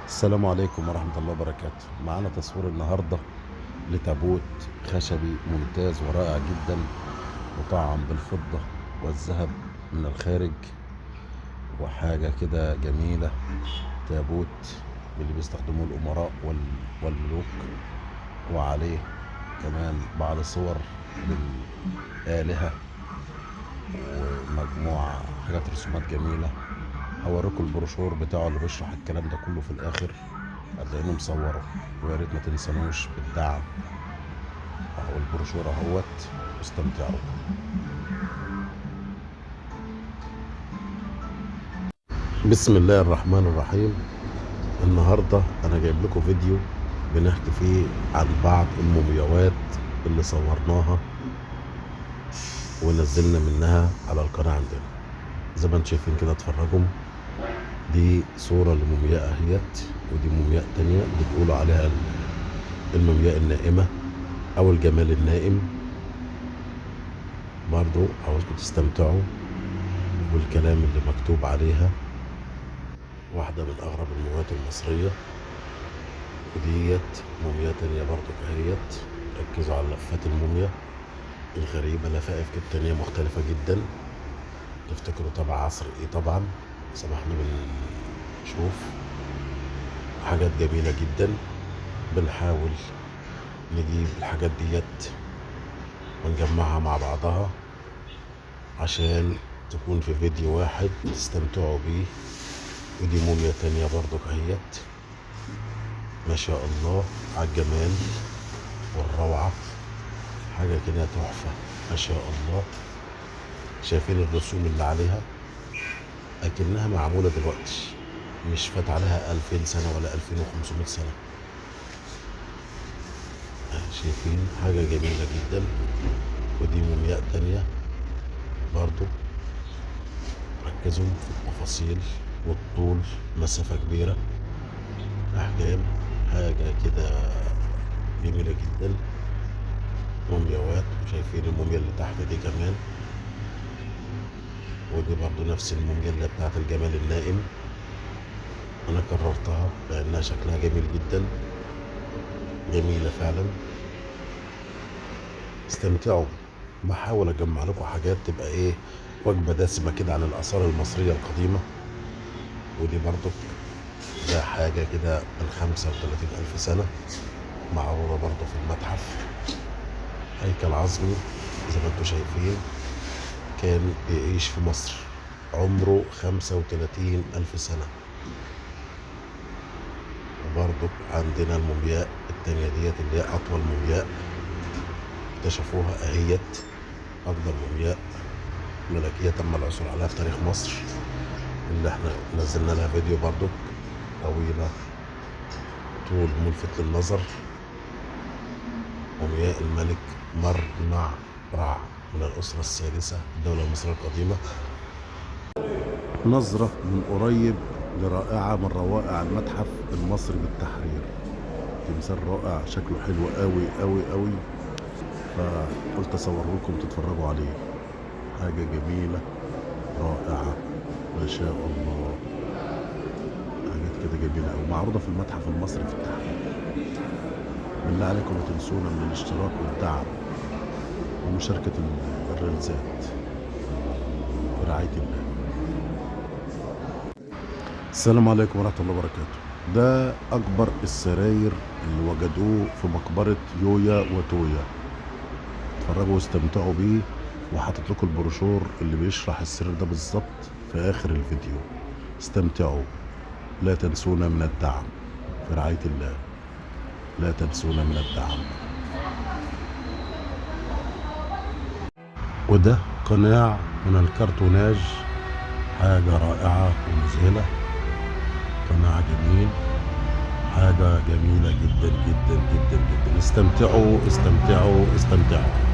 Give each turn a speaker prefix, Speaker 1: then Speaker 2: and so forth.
Speaker 1: السلام عليكم ورحمة الله وبركاته. معانا تصوير النهاردة لتابوت خشبي ممتاز ورائع جدا، مطعم بالفضة والذهب من الخارج، وحاجة كده جميلة. تابوت اللي بيستخدموه الأمراء والملوك، وعليه كمان بعض صور للآلهة ومجموعة حاجات رسومات جميلة. هوريكم البروشور بتاعه اللي بيشرح الكلام ده كله في الآخر، هتلاقيني مصوره، ويا ريت ما تنسانوش بالدعم. اهو البروشور اهوت، واستمتعوا. بسم الله الرحمن الرحيم. النهارده انا جايب لكم فيديو بنحكي فيه عن بعض المومياوات اللي صورناها ونزلنا منها على القناة عندنا. زي ما انتم شايفين كده، اتفرجوا. دي صورة لمومياء اهيت، ودي مومياء تانية اللي بيقولوا عليها المومياء النائمة او الجمال النائم. برضو عاوزكم تستمتعوا بالكلام اللي مكتوب عليها. واحدة من اغرب المومياوات المصرية، وديت مومياء تانية برضو اهيت. ركزوا على لفات الموميا الغريبة، لفائف كتانية مختلفة جدا. تفتكروا تبع عصر ايه؟ طبعا زي ما احنا بنشوف حاجات جميلة جدا. بنحاول نجيب الحاجات ديت ونجمعها مع بعضها عشان تكون في فيديو واحد تستمتعوا بيه. ودي موميا تانية برضو اهيت، ما شاء الله على الجمال والروعة، حاجة كده تحفة ما شاء الله. شايفين الرسوم اللي عليها أكنها معمولة دلوقتي، مش فات عليها 2000 سنة ولا 2500 سنة. شايفين حاجة جميلة جدا. ودي مومياء تانية برضو، ركزوا في التفاصيل والطول، مسافة كبيرة، أحجام، حاجة كده جميلة جدا. مومياوات، وشايفين الموميا اللي تحت دي كمان، ودي برضو نفس الموميا اللي بتاعت الجمال النائم. أنا كررتها لأنها شكلها جميل جدا، جميلة فعلا. استمتعوا. بحاول أجمع لكم حاجات تبقى إيه، وجبة دسمة كده عن الآثار المصرية القديمة. ودي برضو ده حاجة كده من 35,000 سنة، معروضة برضو في المتحف. هيكل عظمي زي ما انتم شايفين، كان بيعيش في مصر، عمره 35,000 سنة. وبرضو عندنا المومياء التانية ديت اللي هي أطول مومياء اكتشفوها اهيت، أقدم مومياء ملكية تم العثور عليها في تاريخ مصر، اللي احنا نزلنا لها فيديو برضو. طويلة، طول ملفت للنظر. مومياء الملك مرنع رع من الأسرة السادسة الدولة المصرية القديمة. نظرة من قريب لرائعة من روائع المتحف المصري بالتحرير. تمثال رائع، شكله حلو قوي قوي قوي، فقلت اصوره لكم تتفرجوا عليه. حاجة جميلة رائعة ما شاء الله، حاجات كده جميلة أوي، معروضة في المتحف المصري في التحرير. بالله عليكم ما تنسونا من الاشتراك والدعم ومشاركة الريلزات. برعاية الله. السلام عليكم ورحمة الله وبركاته. ده أكبر السراير اللي وجدوه في مقبرة يويا وتويا. اتفرجوا واستمتعوا بيه، وحاطط لكم البروشور اللي بيشرح السرير ده بالظبط في آخر الفيديو. استمتعوا، لا تنسونا من الدعم. في رعاية الله، لا تنسونا من الدعم. وده قناع من الكرتوناج، حاجة رائعة ومذهلة، قناع جميل، حاجة جميلة جدا جدا جدا جدا. استمتعوا استمتعوا استمتعوا.